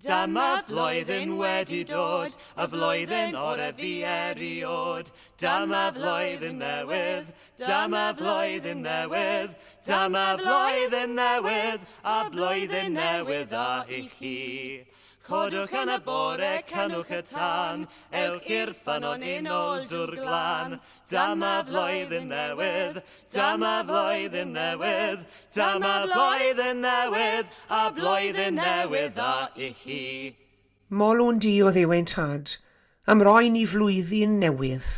Dyma flwyddyn wedi dod, y flwyddyn ore fu eriod. Dyma flwyddyn newydd, dyma flwyddyn newydd, dyma flwyddyn newydd, a blwyddyn newydd dda i chi. Codwch yn y bore, cynnwch y tân, ewch i'r ffynnon i nôl dŵr glân. Dyma flwyddyn newydd, dyma flwyddyn newydd, dyma flwyddyn newydd, a blwyddyn newydd dda i chi. Molwn di, o Dduw ein Tad, am roi ni flwyddyn newydd.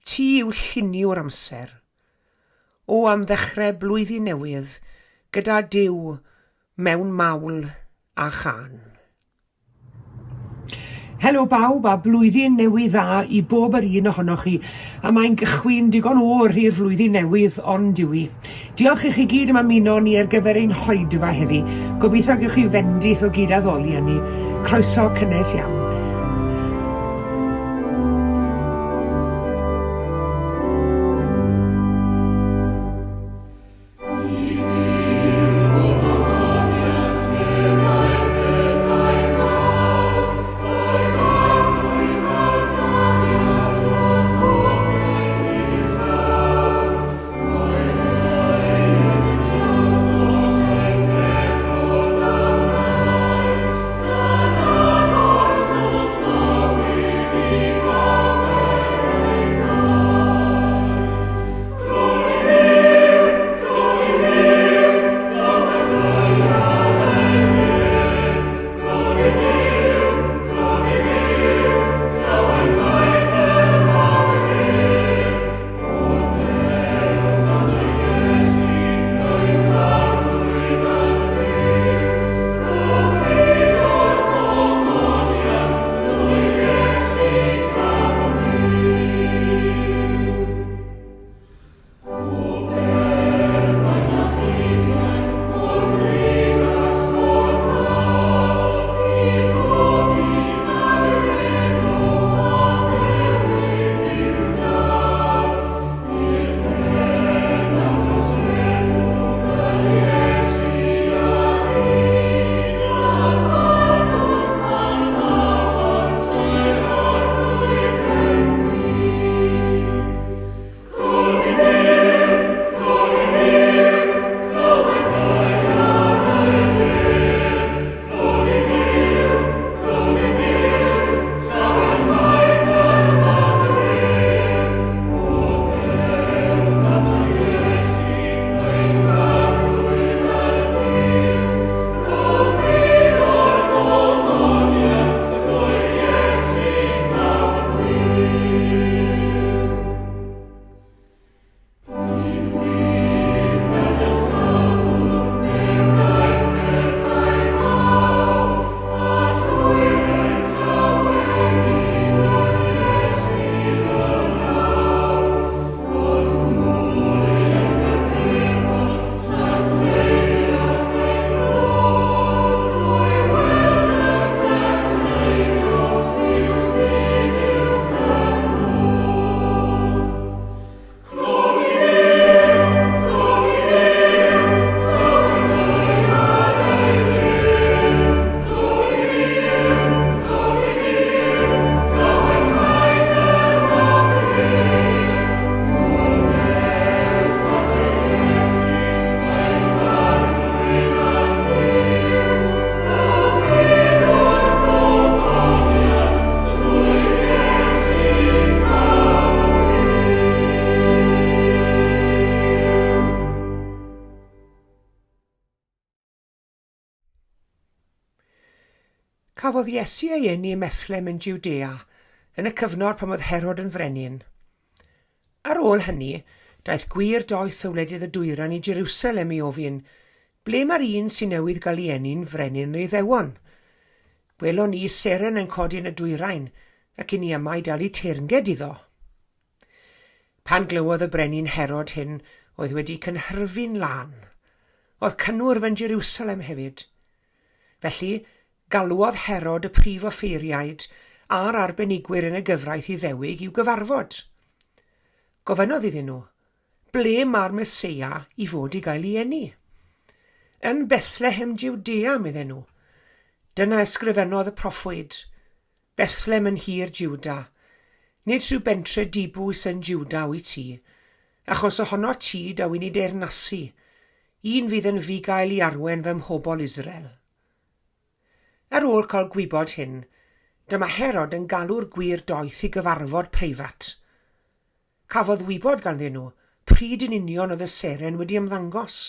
Ti yw lluniwr amser. O, am ddechrau blwyddyn newydd gyda Duw mewn mawl a chân. Helo bawb a blwyddyn newydd dda i bob yr un ohonoch chi. A mae'n gychwyn digon oer i'r flwyddyn newydd ond yw i. Diolch i chi gyd am ymuno ni ar gyfer ein hoedfa heddi. Gobeithio gewch chi fendith o gyd-addoli â ni. Croeso cynnes iawn. Cafodd Iesu ei eni ym Methlem yn Jwdea yn y cyfnod pan oedd Herod yn frenin. Ar ôl hynny, daeth gwir doeth o wledydd y dwyrain i Jerusalem i ofyn, Ble mae'r un sy'n newydd gael ei eni'n frenin yr Iddewon? Gwelon ni seren yn codi yn y dwyrain, ac i ni yma i dalu teyrnged iddo. Pan glywodd y brenin Herod hyn, oedd wedi cynhyrfu'n lân. Oedd cynnwrf yn Jerusalem hefyd. Felly, galwodd Herod y prif offeiriaid a'r arbenigwyr yn y gyfraith Iddewig i'w gyfarfod. Gofynnodd iddyn nhw, Ble mae'r Meseia i fod i gael ei eni? Yn Bethlehem Jwdea, medden nhw. Dyna ysgrifennodd y proffwyd, Bethlem yn nhir Jiwda, nid rhyw bentre dibwys yn Jiwda wyt ti, achos ohono ti daw i ni deyrnasu, un fydd yn fugail i arwen fy mhobl Israel. Ar ôl cael gwybod hyn, dyma Herod yn galw'r gwir doeth i gyfarfod preifat. Cafodd wybod ganddyn nhw pryd yn union oedd y seren wedi ymddangos.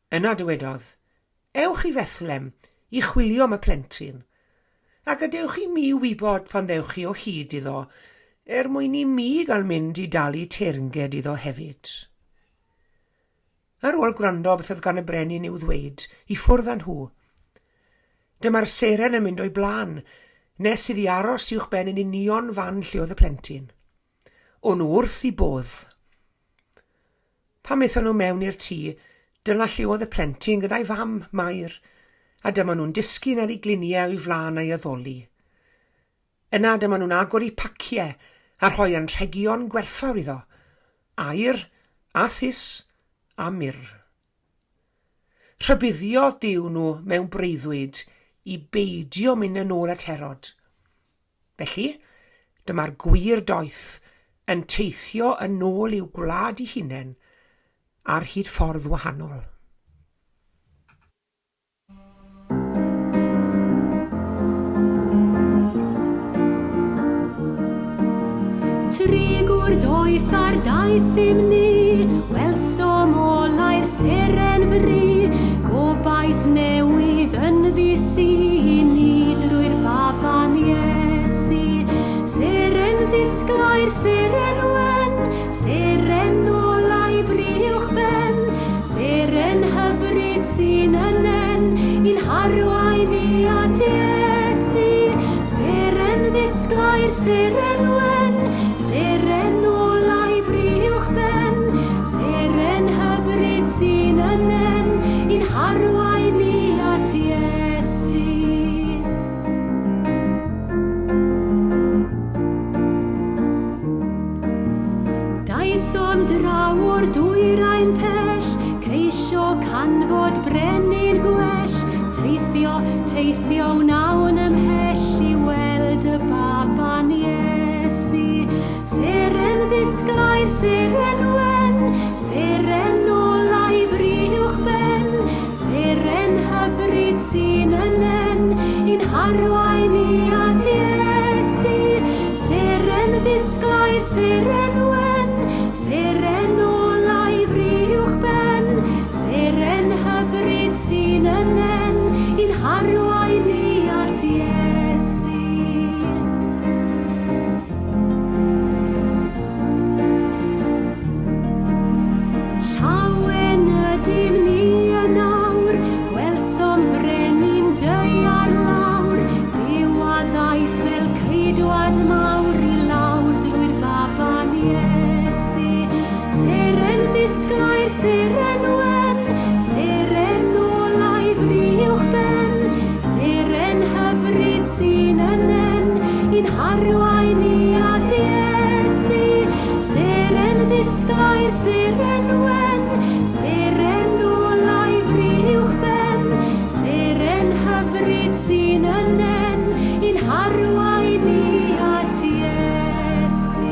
Yna dywedodd, Ewch i Fethlem i chwilio am y plentyn, a gadewch i mi wybod pan ddewch chi o hyd iddo, er mwyn i mi gael mynd i dalu teyrnged iddo hefyd. Ar ôl gwrando beth oedd gan y brenin i'w ddweud, i ffwrdd â nhw. Dyma'r seren yn mynd o'i blaen, nes iddi aros uwch ben yn union fan lle oedd y plentyn. O'n nhw wrth i bodd. Pan aethon nhw mewn i'r tŷ, dyna lle oedd y plentyn gyda'i fam, Mair, a dyma nhw'n disgyn ar ei gliniau o'i flaen a'i addoli. Yna dyma nhw'n agor eu paciau a rhoi anrhegion gwerthfawr iddo, aur, a thus, a myrr. Rhybuddiodd Duw nhw mewn breuddwyd i beidio mynd yn ôl at Herod. Felly, dyma'r gwir doeth yn teithio yn ôl i'w gwlad eu hunain ar hyd ffordd wahanol. Tri gŵr doeth ar daith im ni, welsom olau'r seren fri, gobaith newydd yn fus i ni drwy'r baban Iesu. Seren ddisglair, seren wen, seren olau fri uwchben, Seren hyfryd sy'n y nen, i'n harwain ni at Iesu. Seren ddisglair, seren wen, seren olau fri uwchben, seren hyfryd sy'n y nen, i'n harwain ni at Iesu. Daethom draw o'r dwyrain pell, ceisio canfod brenin gwell, teithio, teithio wnawn ymhell i weld y baban Iesu. Seren ddisglair, seren wen, seren olau fri uwchben, Seren hyfryd sy'n y nen, i'n harwain ni at Iesu. Seren ddisglair, seren wen, seren olau fri uwchben, seren hyfryd sy'n y nen, i'n harwain ni at Iesu. Llawen ydym ni yn awr, gwelsom frenin daear lawr, Duw a ddaeth fel ceidwad mawr i lawr drwy'r baban Iesu. Seren ddisglair, seren wen, seren olau fri uwchben, seren hyfryd sy'n y nen, i'n harwain ni at Iesu. Seren ddisglair, seren wen, seren olau fri uwchben, seren hyfryd sy'n y nen, i'n harwain ni at Iesu.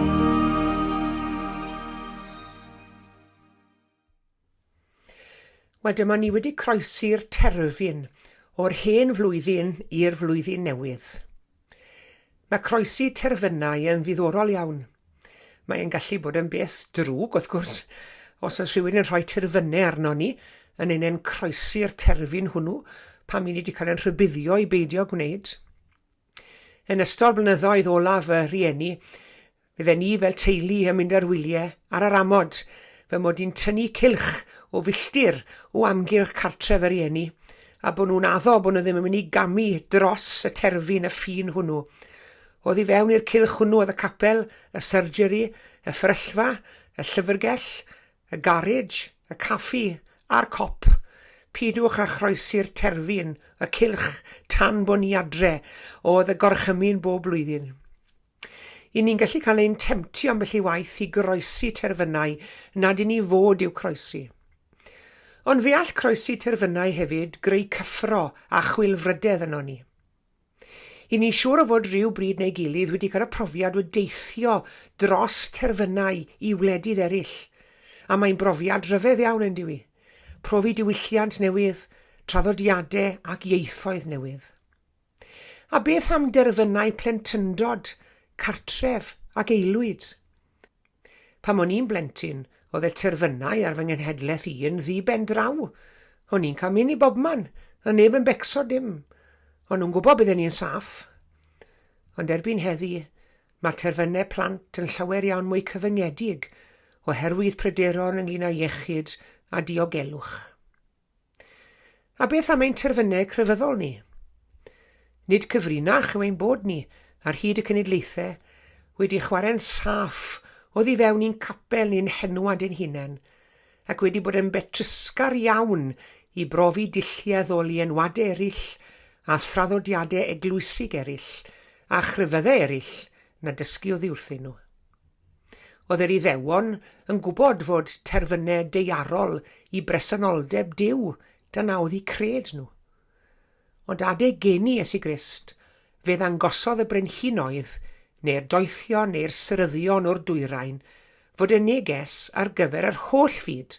Wel, dyma ni wedi croesi'r terfyn o'r hen flwyddyn i'r flwyddyn newydd. Mae croesi terfynau yn ddiddorol iawn. Mae e'n gallu bod yn beth drwg, wrth gwrs, os oes rhywun yn rhoi terfynau arno ni, yn ein e'n croesi'r terfyn hwnnw, pam i ni wedi cael ein rhybuddio i beidio gwneud. Yn ystod blynyddoedd olaf fy rhieni, Fydden ni fel teulu yn mynd ar wyliau ar yr amod fy mod i'n tynnu cylch o filltir o amgylch cartref y rhieni, a bod nhw'n addo bod nhw ddim yn mynd i gamu dros y terfyn, y ffin hwnnw. Oddi fewn i'r cylch hwnnw oedd y capel, y surgery, y fferyllfa, y llyfrgell, y garej, y caffi, a'r cop. Pidwch â chroesi'r terfyn, y cylch, tan bo ni adre, oedd y gorchymyn bob blwyddyn. I ni'n gallu cael ein temtio ambell i waith i groesi terfynau nad i ni fod i'w croesi. Ond fe all croesi terfynau hefyd greu cyffro a chwilfrydedd yno ni. I ni'n siŵr o fod rhyw bryd neu gilydd wedi cael y profiad o deithio dros terfynau i wledydd eraill, a mae'n brofiad rhyfedd iawn yn dyw i? Profi diwylliant newydd, traddodiadau ac ieithoedd newydd. A beth am derfynau plentyndod, cartref ac aelwyd? Pan o'n i'n blentyn, oedd y terfynau ar fy nghenhedlaeth i yn ddi ben draw. O'n i'n cael mynd i bobman, a neb yn becso dim. O'n nhw'n gwybod bydden i'n saff. Ond erbyn heddi, mae terfynau plant yn llawer iawn mwy cyfyngedig oherwydd pryderon ynglŷn â iechyd a diogelwch. A beth am ein terfynau crefyddol ni? Nid cyfrinach yw ein bod ni, ar hyd y cenedlaethau, wedi chwarae'n saff oddi fewn i'n capel neu'n henwad ein hunain, ac wedi bod yn betrusgar iawn i brofi dulliau addoli enwadau eraill a thraddodiadau eglwysig eraill a chrefyddau eraill na dysgu oddi wrthyn nhw. Oedd yr Iddewon yn gwybod fod terfynau daearol i bresenoldeb Duw, dyna oedd eu cred nhw. Ond adeg geni Iesu Grist, fe ddangosodd y brenhinoedd, neu'r doethion neu'r seryddion o'r dwyrain, fod y neges ar gyfer yr holl fyd,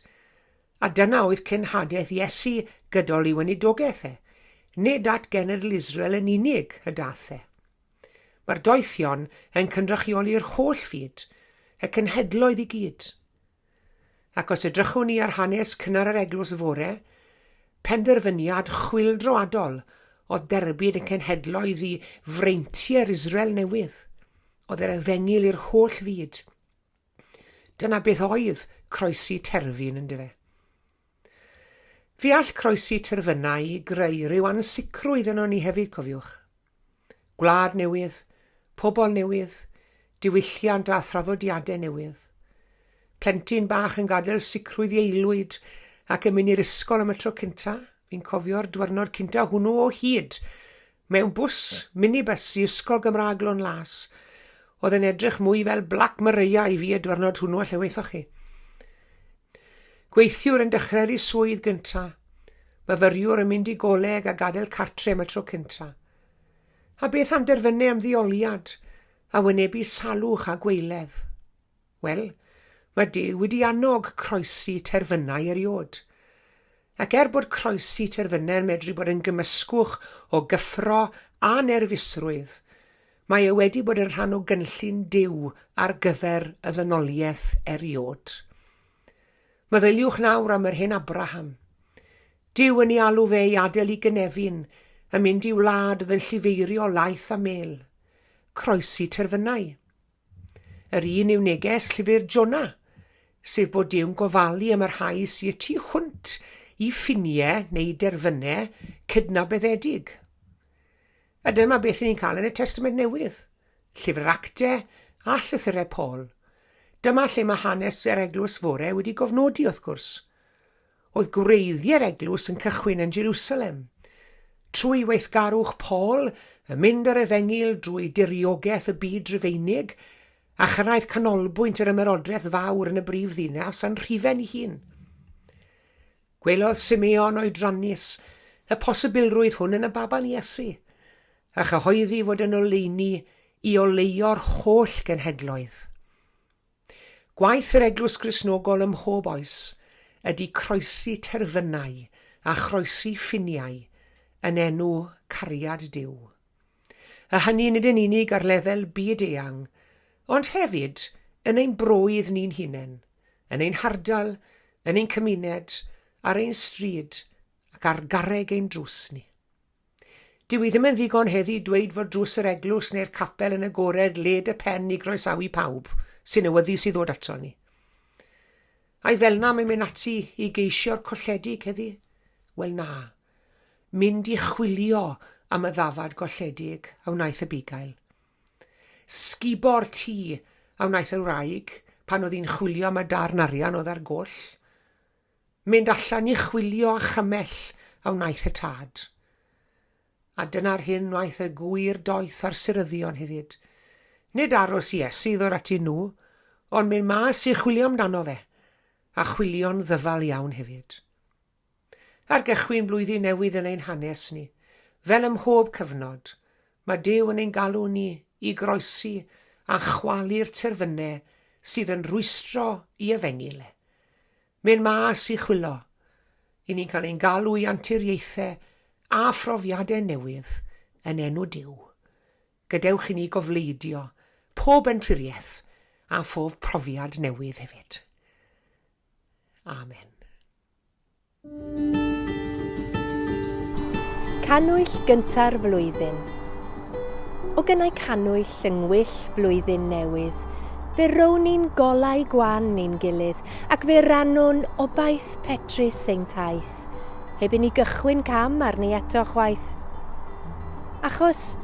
a dyna oedd cenhadaeth Iesu gydol ei weinidogaeth e, nid at genedl Israel yn unig y daeth e. Mae'r doethion yn cynrychioli'r holl fyd, y cenhedloedd i gyd. Ac os edrychwn ni ar hanes cynnar yr eglwys fore, penderfyniad chwyldroadol oedd derbyn y cenhedloedd i freintiau'r Israel newydd, oedd yr efengyl i'r holl fyd. Dyna beth oedd croesi terfyn, yndyfe? Fe all croesi terfynau greu rhyw ansicrwydd yno ni hefyd, cofiwch. Gwlad newydd, pobl newydd, diwylliant a thraddodiadau newydd. Plentyn bach yn gadael sicrwydd i aelwyd ac yn mynd i'r ysgol am y tro cynta, fi'n cofio'r dwyrnod cynta hwnnw o hyd, Mewn bws, minibus i Ysgol Gymraeg Lôn Las, oedd yn edrych mwy fel Black Mariah i fi y dwyrnod hwnnw alle weithoch chi. Gweithiwr yn dechrau ei swydd gynta, myfyriwr yn mynd i goleg a gadael cartre am y tro cynta. A beth am derfynau ymddeoliad a wynebu salwch a gweiledd? Wel, mae Duw wedi annog croesi terfynau eriod. Ac er bod croesi terfynau yn medru bod yn gymysgwch o gyffro a nerfusrwydd, mae e wedi bod yn rhan o gynllun Duw ar gyfer y ddynoliaeth eriod. Meddyliwch nawr am yr hen Abraham. Duw yn ei alw fe i adael i gynefin, yn mynd i wlad oedd yn llifeirio laeth a mel. Croesi terfynau. Yr un yw neges llyfr Jona, sef bod Duw'n gofalu am y rhai sy y tu hwnt i ffiniau neu derfynau cydnabyddedig. A dyma beth ni'n cael yn y Testament Newydd, llyfr yr Actau a llythyrau Paul. Dyma lle mae hanes yr eglwys fore wedi gofnodi, wrth gwrs. Oedd gwreiddiau'r eglwys yn cychwyn yn Jerusalem. Trwy weithgarwch Paul yn mynd â'r efengyl drwy diriogaeth y byd Rufeinig a chyrraedd canolbwynt yr ymerodraeth fawr yn y brif ddinas a'n Rhufain ei hun. Gwelodd Simeon oedrannus y posibilrwydd hwn yn y baban Iesu, a chyhoeddi fod yn oleuni i oleuo'r holl genhedloedd. Gwaith yr Eglwys Gristnogol ym mhob oes ydy croesi terfynau a chroesi ffiniau yn enw cariad Duw. A hynny nid yn unig ar lefel byd eang, ond hefyd yn ein broydd ni'n hunain, yn ein hardal, yn ein cymuned, ar ein stryd ac ar garreg ein drws ni. Dyw hi ddim yn ddigon heddi dweud fod drws yr eglwys neu'r capel yn agored led y pen i groesawu pawb sy'n awyddus i ddod ato ni. Ai fel 'na mae'n mynd ati i geisio'r colledig heddi? Wel na. Mynd i chwilio am y ddafad golledig a wnaeth y bugail. Sgubo'r tŷ a wnaeth y wraig pan oedd hi'n chwilio am y darn arian oedd ar goll. Mynd allan i chwilio a chymell a wnaeth y tad. A dyna'r hyn wnaeth y gwir doeth a'r seryddion hefyd. Nid aros i Iesu ddod atyn nhw, ond mynd mas i chwilio amdano fe, a chwilio'n ddyfal iawn hefyd. Ar gychwyn blwyddyn newydd yn ein hanes ni, fel ym mhob cyfnod, mae Duw yn ein galw ni i groesi a chwalu'r terfynau sydd yn rhwystro i efengyl. Mynd mas i chwilo. I ni'n cael ein galw i anturiaethau a phrofiadau newydd yn enw Duw. Gadewch i ni gofleidio pob anturiaeth a phob profiad newydd hefyd. Amen. Cannwyll gynta'r flwyddyn. O gynnau cannwyll yng ngwyll blwyddyn newydd, fe rown ni'n golau gwan i'n gilydd ac fe rannwn obaith petrus ein taith, heb i ni gychwyn cam arni eto chwaith. Achos,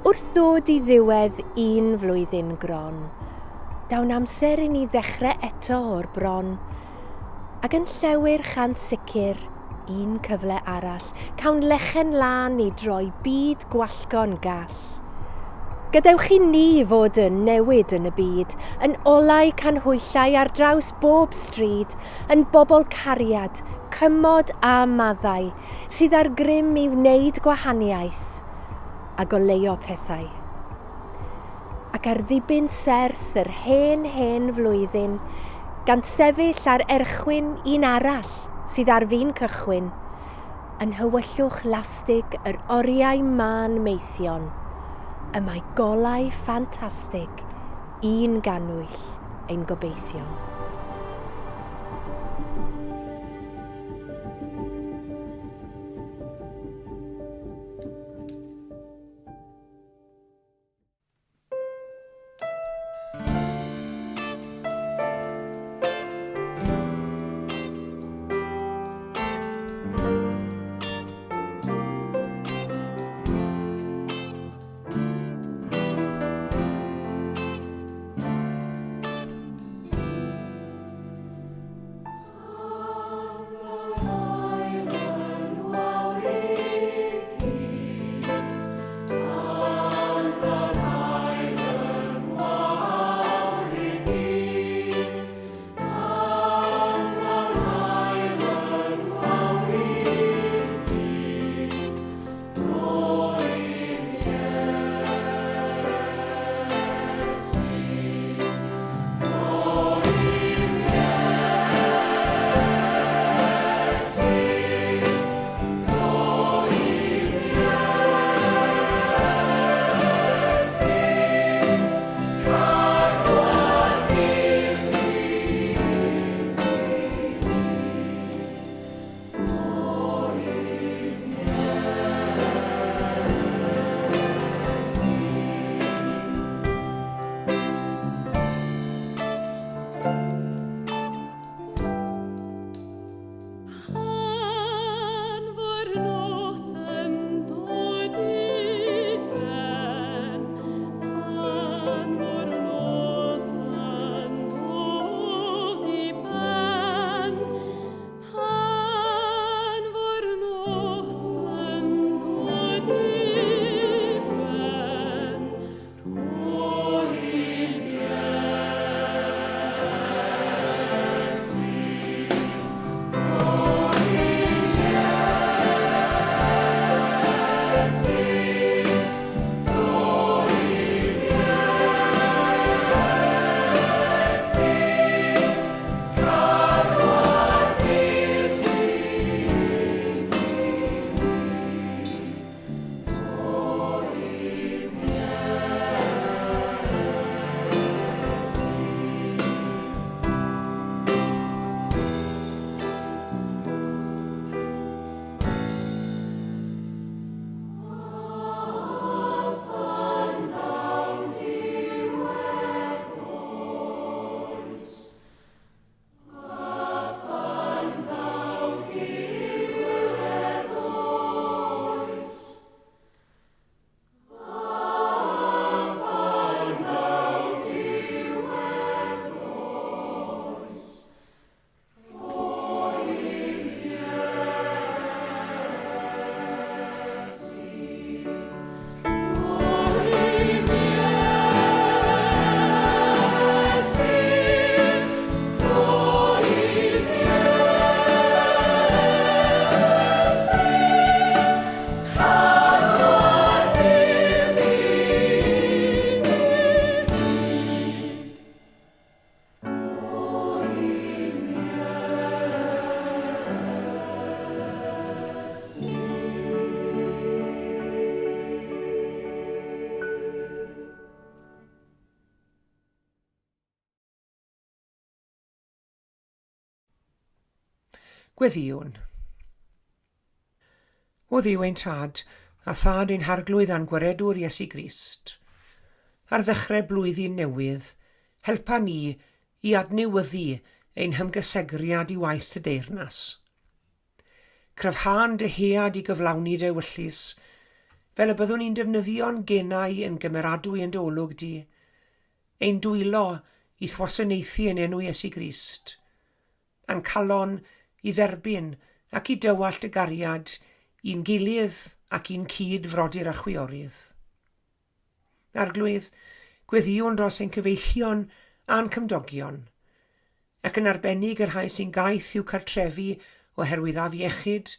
wrth ddod i ddiwedd un flwyddyn gron, daw'n amser i ni ddechrau eto o'r bron, Ac yn llewyrch ansicr, un cyfle arall, cawn lechen lân i droi byd gwallgo'n gall. Gadewch i ni fod yn newid yn y byd, yn olau canhwyllau ar draws bob stryd, yn bobl cariad, cymod a maddau, sydd â'r grym i wneud gwahaniaeth a goleuo pethau. Ac ar ddibyn serth yr hen, hen flwyddyn, gan sefyll ar erchwyn un arall sydd ar fin cychwyn, yn nhywyllwch lastig yr oriau mân meithion, y mae golau ffantastig un gannwyll ein gobeithion. Gweddïwn. O Dduw ein Tad, a Thad ein Harglwydd a'n Gwaredwr Iesu Grist, ar ddechrau blwyddyn newydd, helpa ni i adnewyddu ein hymgysegriad i waith dy deyrnas. Cryfha'n dyhead i gyflawni dy ewyllys, fel y byddwn ni'n defnyddio'n genau yn gymeradwy yn dy olwg di, ein dwylo i'th wasanaethu yn enw Iesu Grist, a'n calon i dderbyn ac i dywallt y gariad i'n gilydd ac i'n cyd frodyr a chwiorydd. Arglwydd, gweddïwn dros ein cyfeillion a'n cymdogion, ac yn arbennig y rhai sy'n gaeth i'w cartrefi oherwydd afiechyd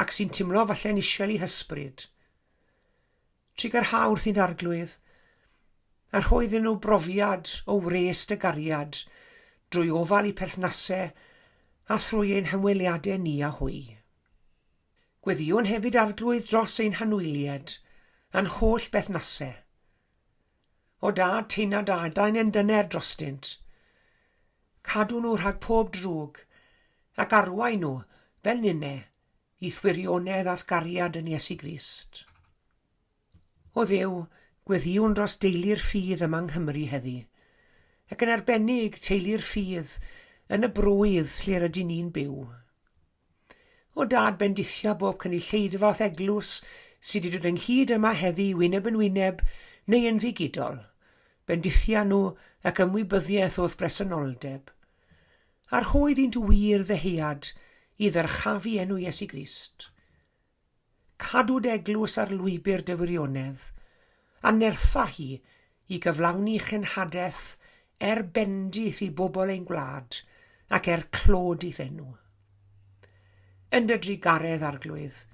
ac sy'n timlo falle'n isiel eu hysbryd. Trugarha wrthynt Arglwydd, a rho iddyn nhw brofiad o wres dy gariad drwy ofal eu perthnase a thrwy ein hymweliade ni â hwy. Gweddïwn hefyd Arglwydd dros ein hanwylied a'n holl berthnase. O Dad, teina da, daen yn dyner drostynt. Cadw nhw rhag pob drwg, ac arwain nhw, fel ninne, i'th wirionedd a'th gariad yn Iesu Grist. O Dduw, gweddïwn dros deulu'r ffydd yma yng Nghymru heddi, ac yn arbennig teulu'r ffydd yn y brwydd lle rydyn ni'n byw. O Dad, bendithia bob cynulleidfa o'th eglwys sydd wedi dod ynghyd yma heddi wyneb yn wyneb neu yn ddigidol. Bendithia nhw ac ymwybyddiaeth o'th bresenoldeb. A rho iddynt wir ddyhead i ddyrchafu enw Iesu Grist. Cadw dy eglwys ar lwybr dy wirionedd, a nertha hi i gyflawni chenhadaeth er bendith i bobl ein gwlad ac er clod i'th enw. Yn dy drugaredd, Arglwydd,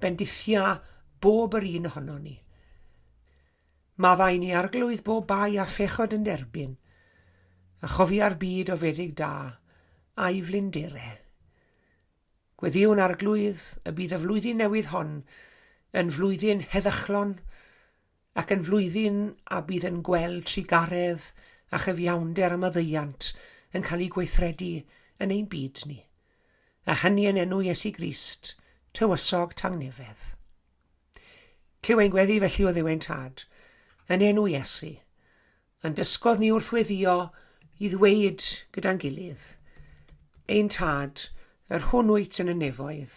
bendithia bob yr un ohonon ni. Maddau ni, Arglwydd, bob bai a phechod yn derbyn, a chofia'r byd o feddyg da a'i flindere. Gweddïwn, Arglwydd, y bydd y flwyddyn newydd hon yn flwyddyn heddychlon ac yn flwyddyn a bydd yn gweld trugaredd a chyfiawnder a maddeuant yn cael eu gweithredu yn ein byd ni. A hynny yn enw Iesu Grist, Tywysog Tangnefedd. Clyw ein gweddi felly o Dduw ein Tad, yn enw Iesu, a'n dysgodd ni wrth weddio i ddweud gyda'n gilydd, Ein Tad, yr hwn wyt yn y nefoedd,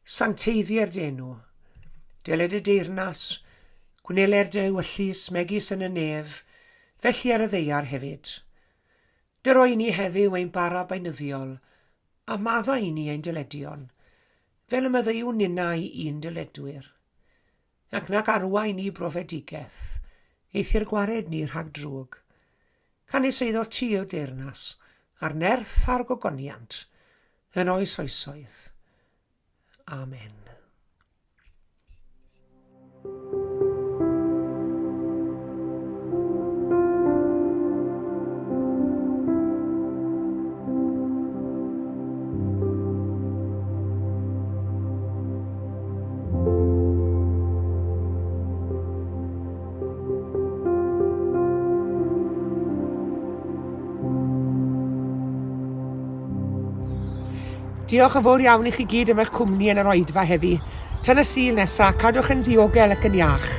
sancteiddier dy enw, deled y deyrnas, gwneler dy ewyllys megis yn y nef, felly ar y ddaear hefyd. Dyro i ni heddiw ein bara beunyddiol, a maddau i ni ein dyledion, fel y maddeuwn ninnau i'n dyledwyr. Ac nac arwain ni brofedigaeth, eithr gwared ni rhag drwg. Canys eiddo ti yw'r deyrnas, a'r nerth a'r gogoniant, yn oes oesoedd. Amen. Diolch yn fawr iawn i chi gyd am eich cwmni yn yr oedfa heddi. Tan y Sul nesa, cadwch yn ddiogel ac yn iach.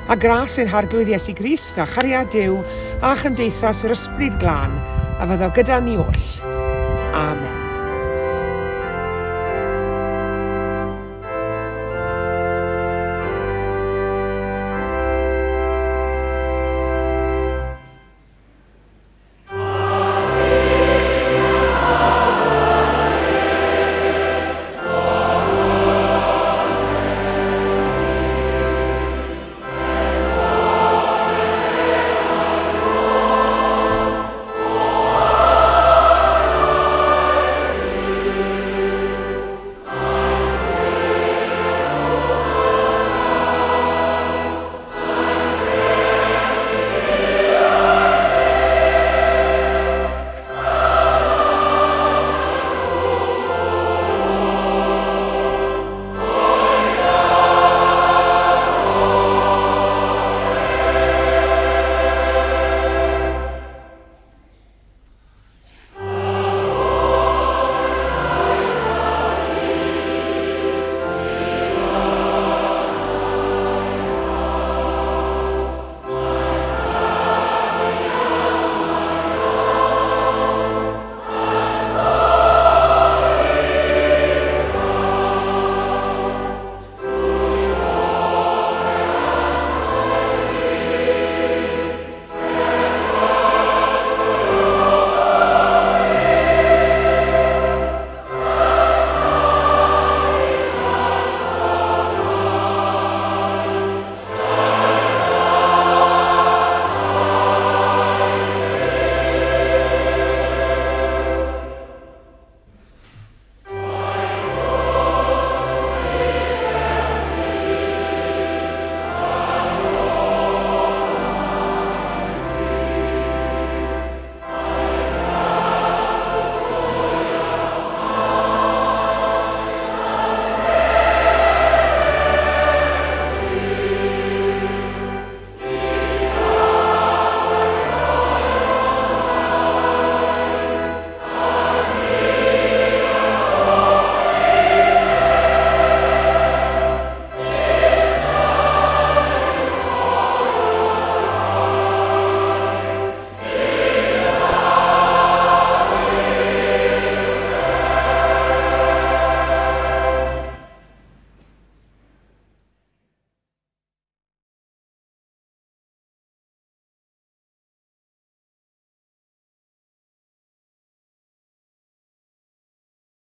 A gras ein Harglwydd Iesu Grist a chariad Duw a chymdeithas yr Ysbryd Glân a fyddo gyda ni oll. Amen.